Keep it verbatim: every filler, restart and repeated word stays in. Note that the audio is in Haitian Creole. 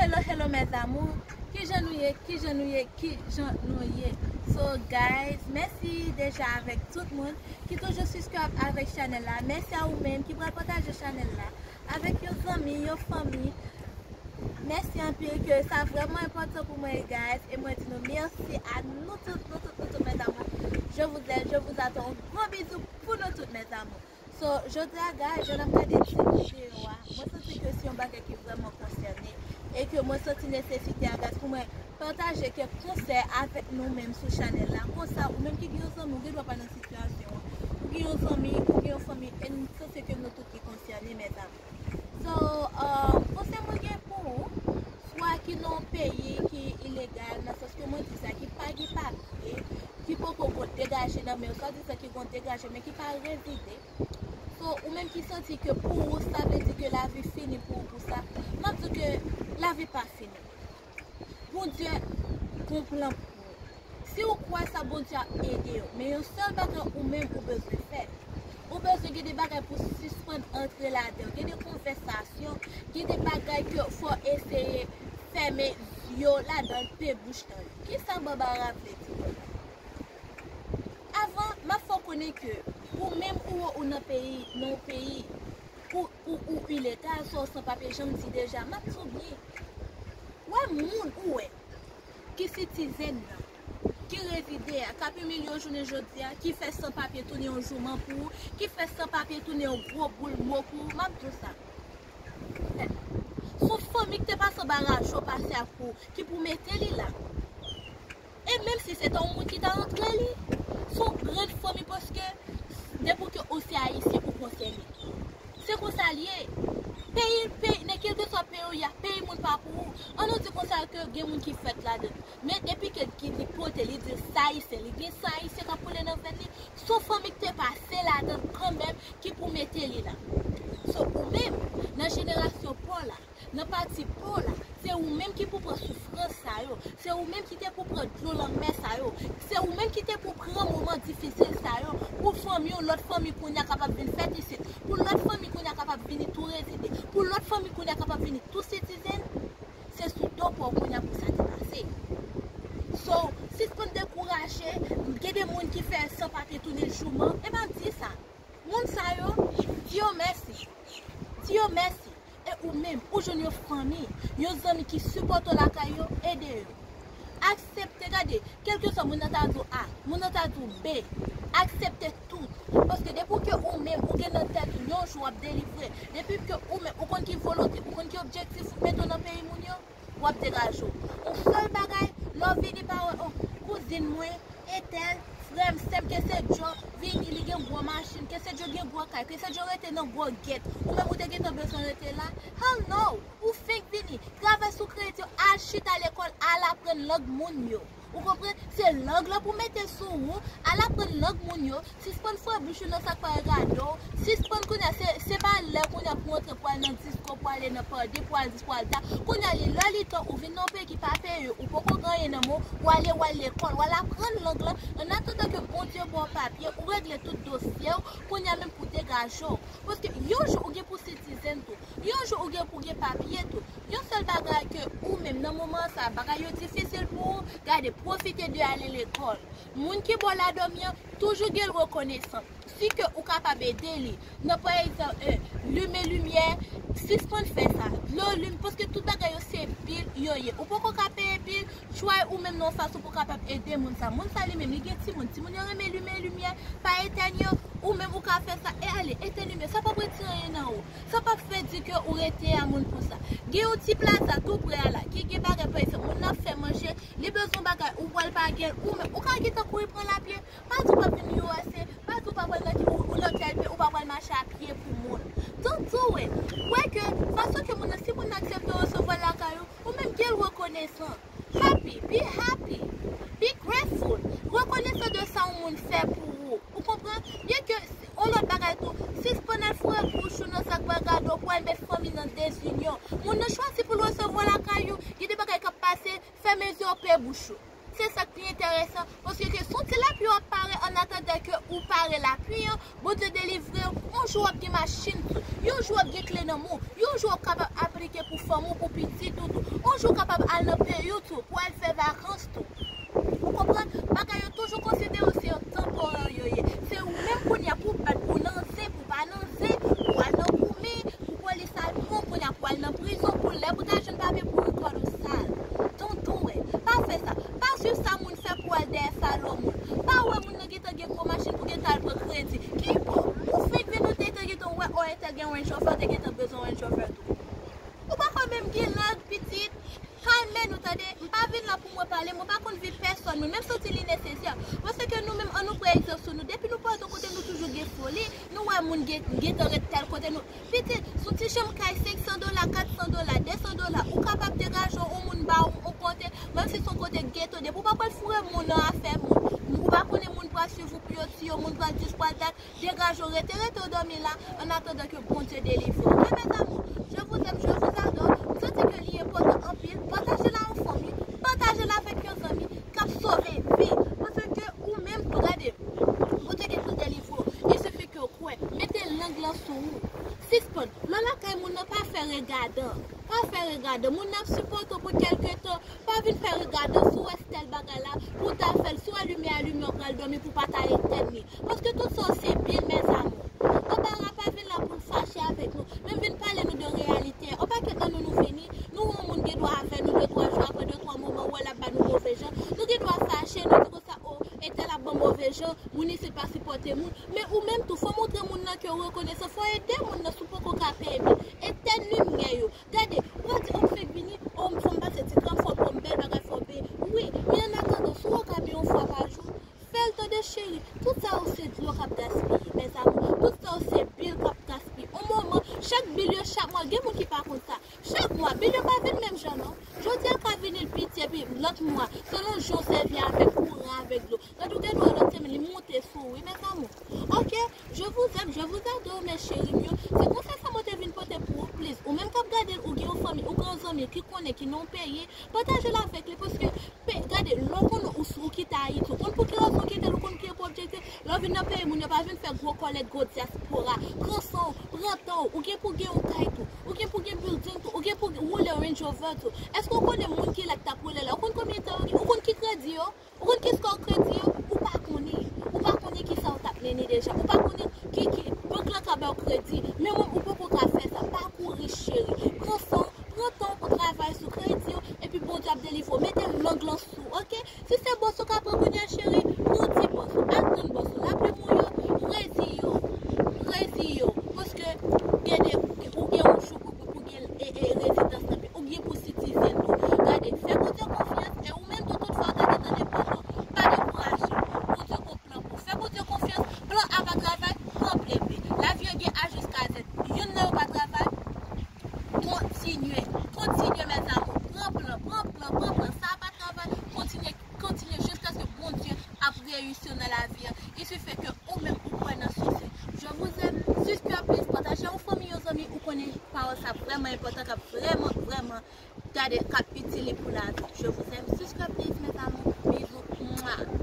Hello, hello, mes amours. Kijan nou ye, kijan nou ye, kijan nou ye? So, guys, mèsi deja avèk tout moun ki toujou subscribe avèk chanèl la. Mèsi a ou menm ki pral pataje chanèl la avèk yon zanmi, yon fanmi. Mèsi anpil, ke sa vrèman enpòtan pou mwen, guys. E mwen di nou mèsi a nou tout, nou tout, nou tout, mes amours. Je vous aime, je vous attends. Gwo bizou pou nou tout, mes amours. So, jodi a, guys, jan n ap gade ti videyo a, mwen santi ke se yon bagay ki vrèman konsène e ke mwen santi nesesite a, guys, pou mwen pataje kèk konsèy avèk nou menm sou chanèl la. Konsa, ou menm ki gen yon zanmi, ou gen dwa pa nan sitiyasyon an. Ou gen yon zanmi, ou gen yon fanmi, e m sanse ke nou tout ki konsène, mes amours. So, um, konsèy mwen gen pou ou, swa ki nan yon peyi ki ilegal, nan sans ke mwen di sa, ki pa gen papye, ki poko gon degaje nan men yo, swadizan ki gon degaje, men ki pa rezide. So, ou menm ki santi ke pou ou, sa vle di ke lavi fini pou ou pou sa, m ap di w ke lavi pa fini. Bondye gon plan pou ou. Si ou kwè sa, Bondye ap ede w. Men yon sèl bagay ou menm ou bezwen fè. Ou bezwen gen de bagay pou sispann antre ladan. Gen de konvèsasyon, gen de bagay ke fò eseye fèmen zye w ladan, pe bouch nan yo. Kisa Barbara vle di? Avan, m ap fè w konnen ke ou menm ou, ou nan peyi, nan yon peyi, ou, ou, ou ilegal, swa ou san papye, jan m di deja, m ap di w byen. Wè moun ou wè ki sitizen nan, ki rezide a, k ap imilye w jounen jodi a, ki fè san papye tounen yon jouman pou ou, ki fè san papye tounen yon gwo boul mo pou ou, m ap di w sa. Se yon fanmi ki te pase anba raje w pase ak ou, ki pou mete li la. E menm si se te yon moun ki ta antre li, se yon grenn fanmi paske depi ke ou se ayisyen, ou konsène. Se konsa l ye. Peyi, peyi, nan kèlkeswa peyi w ye a, peyi moun pa pou ou. An nou di konsa ke gen moun ki fèt ladan. Men depi ke ki li pote, li di l se ayisyen, li gen san ayisyen k ap koule nan venn li, se yon fanmi ki te pase ladan kanmenm ki pou mete li la. So, ou menm, nan jenerasyon pa w la, nan pati pa w la, se ou menm ki pou pran soufrans sa yo. Se ou menm ki te pou pran dlo lanmè sa yo. Se ou menm ki te pou pran moman difisil sa yo. Pou fanmi w, lòt fanmi kounye a kapab vin fèt isit. Pou lòt fanmi kounye a kapab vini tou rezide. Pou lòt fanmi kounye a kapab vini tou sitizen. Se sou do pa w kounye a pou sa te pase. So, sispann dekouraje. Gen de moun ki fè san papye tounen jouman. E pa di sa. Moun sa yo, di yo mèsi. Di yo mèsi. E ou menm, ou jwenn yon fanmi, yon zanmi ki sipòte w lakay yo, ede yo. Aksepte, gade, kèlkeswa moun nan ta di w A, moun nan ta di w B, aksepte tout. Paske depi ke ou menm, ou gen nan tèt ou, yon jou w ap delivre. Depi ke ou menm, ou konn ki volonte, ou konn ki objektif ou mete w nan peyi moun yo, w ap degaje w. Yon sèl bagay, lè w vini pa wè, oh, kouzin mwen, entèl, frè m, sè m, Kesedyo vini, li gen gwo machin, Kesedyo gen gwo kay, Kesedyo rete nan gwo gèt. Ou menm ou te gentan bezwen rete la? Hell no! Ou fenk vini, travay sou kredi w, al chita lekòl, al aprann lang moun yo. Ou konprann? Se lang lan pou mete sou ou, al aprann lang moun yo, sispann fouye bouch ou nan sa k pa regade w, sispann kounye a, se, se pa lè kounye a pou w antre pou al nan disko, pou ale nan padi, pou al dis, pou al da. Kounye a li lè li tan, ou vin nan yon peyi ki pa peye, ou poko gen anyen nan men w, w ale, w al lekòl, w al aprann lang lan, annatandan ke Bondye ba w papye, ou regle tout dosye w, kounye a menm pou degaje w. Paske yon jou ou gen pou sitizen tou. Yon jou ou gen pou gen papye tou. Yon sèl bagay ke ou menm nan moman sa, bagay yo difisil pou ou, gade, pwofite de ale lekòl. Moun ki ba w ladòmi an, toujou gen l rekonesan. Si ke ou kapab ede li, nan pa egzanp, eh, limen limyè, sispann fè sa. Dlo, lim, paske tout bagay yo se bil yo ye. Ou poko ka peye bil, try ou menm nan yon fason pou w kapab ede moun sa. Moun sa li menm, li gen timoun. Timoun yo renmen limen limyè, pa etèn yo. Ou menm ou ka fè sa, e ale, etèn limyè, sa p ap retire anyen nan ou. Sa p ap fè di ke ou rete a moun pou sa. Gen yon ti plaza tou pre a la, ki gen bagay, pa egzanp, moun nan ap fè manje, li bezwen bagay, ou pral pa gen l, ou menm, ou ka gentan kouri pran lapye, pa di w p ap vin U S A, pa di w pa pral nan ki, ou, ou nan tèl peyi, ou pa pral mache a pye pou moun. Don't do it. Wè ke, fason ke moun nan, si moun nan aksepte resevwa l lakay ou, ou menm gen l rekonesan. Happy, be happy, be grateful. Rekonesan de sa yon moun fè pou ou. Ou konprann? Byen ke, yon lòt bagay tou, sispann al foure bouch ou nan sa k pa gade w pou al met fanmi nan dezinyon. Moun nan chwazi pou l resevwa w lakay ou, gen de bagay k ap pase, fèmen zye w, pe bouch ou. Se sa k pi enteresan, paske ke se yon ti lapli w ap pare, an atandan ke ou pare lapli an, Bondye delivre w, yon jou w ap gen machin tou, yon jou w ap gen kle nan men w, yon jou w ap kapab aplike pou fanmi w, pou pitit ou tou, yon jou w kapab al nan peyi w tou, pou al fè vakans tou. Ou konprann? Bagay yo toujou konsidere se yon tanporè yo ye. Se ou menm kounye a pou w bat pou w nan zen, pou w pa nan zen, pou w al nan goumen, pou polis al pran w kounye a pou w al nan prizon, pou lè pou w ta jwenn papye pou w rekòd ou sal. Don't do it. Pa fè sa. Pa swiv sa moun fè pou w al dèyè salò moun. Pa wè moun nan gentan gen gwo machin pou gentan al pran kredi. Ki bò? Ou fenk vin ou te gentan wè, o, entèl gen Range Rover, ou te gentan bezwen Range Rover tou. Ou pa ka menm gen lang, pitit. Kalme nou, tande. M pa vin la pou mwen pale, mwen pa konn vi pèsòn moun, menm si w di li nesesè. Paske nou menm, an nou pran egzanp sou nou. Depi nou pa t yon kote, nou toujou gen foli. Nou wè moun gen, gentan ret tèl kote, nou, pitit, sou ti chanm kay senk san dola, kat san dola, de san dola, ou kapab degaje w, yon moun ba w yon kote, menm si se yon kote geto, depi w pa pral foure moun nan afè moun, ou pa konnen moun pral swiv ou pou yo tiye w, moun pral dis, pral dat, degaje w, rete, rete w dòmi la, an atandan ke Bondye delivre w. Ok, mes amours, je vous aime, je vous adore. M santi ke li enpòtan anpil. Pataje l a yon fanmi, pataje l avèk yon zanmi k ap sove vi. Paske ou menm tou, gade, Bondye gen pou delivre w. Il suffit ke w kwè. Mete lang lan sou ou. Sispann. Lè w lakay moun nan, pa fè regadan. Pa fè regadan. Moun nan ap sipòte w pou kèlke tan. Pa vin fè regadan. Si w wè tèl bagay la, pou w ta fè l. Si w alime a, alime, w pral dòmi pou w pa ta etèn li. Paske tout sa yo se bil, mes amours. Anbara pa vin la pou l fache avèk nou, men vin pale nou de reyalite a. Yon pakèt nan nou, nou vini, nou wè yon moun gen dwa avè nou de twa jou, apre de twa moman, ou wè l ap ba nou move jan. Nou gen dwa fache, nou di konsa, o, entèl ap ban move jan, moun isit pa sipòte moun. Men ou menm tou, fò w montre moun nan ke w rekonesan, fò w ede moun nan si w poko ka peye bil. Etèn limyè yo. Gade, ou pa di, o, m fenk vini, o, fò m pase ti kran, fò, fò m bèl bagay, fò m bèl. Wi, men an atandan, si w wè w ka byen yon fwa pa jou, fè l tande cheri. Tout sa yo se dlo k ap gaspiye, mes amours. Tout sa yo se bil k ap gaspiye. On moman, chak bil yo, chak mwa, gen moun ki pa konn sa. Chak mwa, bil yo pa vin menm jan non. Jodi a ka vini l piti, epi lòt mwa, selon jan w sèvi avèk kouran, avèk dlo. Gade ou gen dwa lòt semèn, li monte sou ou, wi, mes amours. Ok, je vous aime, je vous adore, mes chéris m yo. Se konsèy sa mwen te vin pote pou ou, please. Ou menm k ap gade l, ou gen yon fanmi, ou gen yon zanmi ki konnen, ki nan yon peyi, pataje l avèk li, paske, pe, gade, lè w konnen ou, ou kite Ayiti, ou konn pou ki rezon w kite l, ou konn ki pou objektif, lè w vin nan peyi moun yo, pa vin fè gwo kòlèt, gwo dyaspora. Pran san w, pran tan w, ou gen pou gen yon kay tou, ou gen pou gen building tou, ou gen pou woule Range Rover tou. Èske w konnen moun ki la k t ap woule la, ou konn konbyen tan yo gen, ou konn ki kredi yo? Ou konn ki score kredi yo? Ou pa konnen. Ou pa konnen ki sa w t ap mennen deja. Ou pa konnen ki, ki bank lan ka ba w kredi. Men ou menm, ou poko ka fè sa. Pa kouri, cheri. Pran san w, pran tan w pou travay sou kredi yo, epi Bondye ap delivre w. Mete lang lan sou, ok? Si se bòs ou ka pran kounye a, cheri, pran ti bòs ou, al jwenn bòs ou. Lapli mou yo, reziye w. Reziye w. Paske gen de, ou gen yon jou pou, pou, pou gen, e, e, rezidans nan peyi. Ou gen pou sitizen tou. Gade, fè Bondye konfyans, e ou menm tou, tout fwa w ta gentan enpòtan, pa dekouraje. Bondye gon plan pou ou. Fè Bondye konfyans, plan a pa travay, pran plan B. Lavi an gen A jiska Z. Youn nan yo pa travay, kontinye, kontinye, mes amours. Pran plan, pran plan, pran plan. Sa a pa travay, kontinye, kontinye jiskaske Bondye ap reyisi w nan lavi an. Il suffit ke ou menm ou kwè nan siksè. Je vous aime. Subscribe, please. Pataje yon fanmi, yon zanmi, ou konnen pawòl sa vrèman enpòtan, k ap vrèman, vrèman, gade, k ap itil li pou lavi. Je vous aime. Subscribe, please, mes amours. Bisous. Mwah.